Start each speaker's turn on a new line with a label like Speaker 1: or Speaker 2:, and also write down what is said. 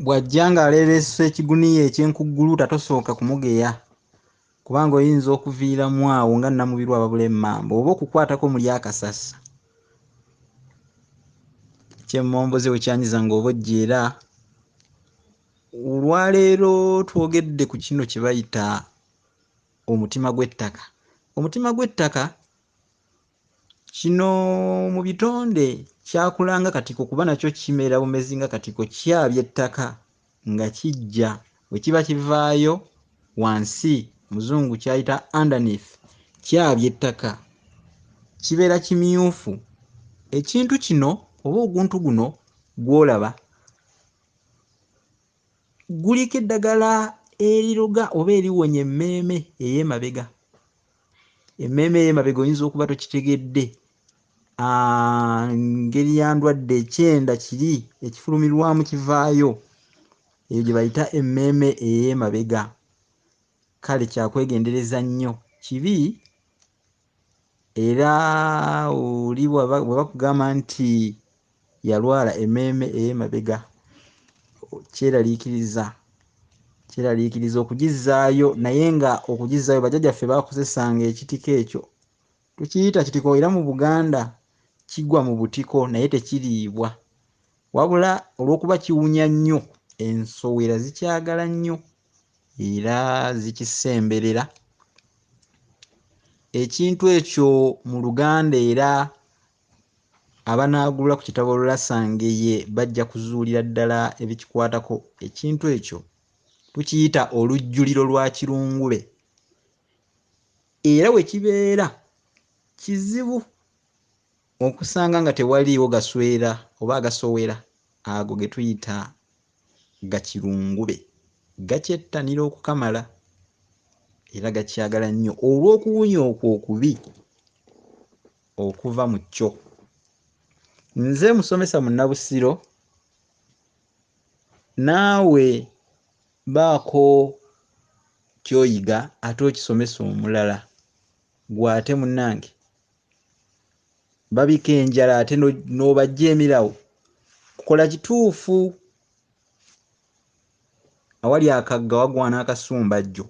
Speaker 1: Bw'ajja ng'aleereese ekiguniya eky'enkugguluuta tosooka kumugeya kubanga oyinza okuviiramu awo nga Namubiru ababula emmamba oba okukwatako muli akasasa. Eky'emmomboze bwe kyanyiza ng'obojja era olwaleero twogedde ku kino kye bayita omutima gw'ettaka. Omutima gw'ettaka kino mu bitonde kyakula nga katiko kuba nakyo kimera bumezi nga katiko, kyabya ettaka nga kijja bwe kiba kivaayo wansi, Omuzungu ky'ayita underneath, kyabya ettaka kibeera kimyufu. Ekintu kino oba oguntu guno gw'olaba guliko eddagala eriroga oba eriwonya emmeeme ey'emabega. Emmeeme ey'emabega oyinza okuba tokitegedde, ngeri ya ndwadde ekyenda kiri ekifulumirwamu kivaayo, eyo gye bayita emmeeme ey'emabega. Kale kyakwegendereza nnyo, kibi era oli bwe bakugamba nti yalwala emmeeme ey'emabega kyeraliikiriza, kyeraliikiriza okugizzaayo naye nga okugizzaayo bajjajjaffe baakozesanga ekitiko ekyo. Tukiyita kitiko era mu Buganda kigwa mu butiko naye tekiriibwa wabula olw'okuba kiwunya nnyo ensowera zikyagala nnyo era zikisemberera. Ekintu ekyo mu Luganda era abanaagula ku kitabo Olulasangeye bajja kuzuulira ddala ebikikwatako. Ekintu ekyo tukiyita olujjuliro lwa kirungube era we kibeera kizibu okusanga nga tewaliiwo gaswera oba agasowera ago ge tuyita gakirungube. Gakyettanira okukamala era gakyagala nnyo olw'okuwunya okwo okubi okuva mu kyo. Nze musomesa Munnabusiro, naawe baako ky'oyiga ate okisomese omulala. Ggwe ate munnange babika enjala ate n'obajja emirawo, kola kituufu. Awali akagga wagwana akasumbajjo.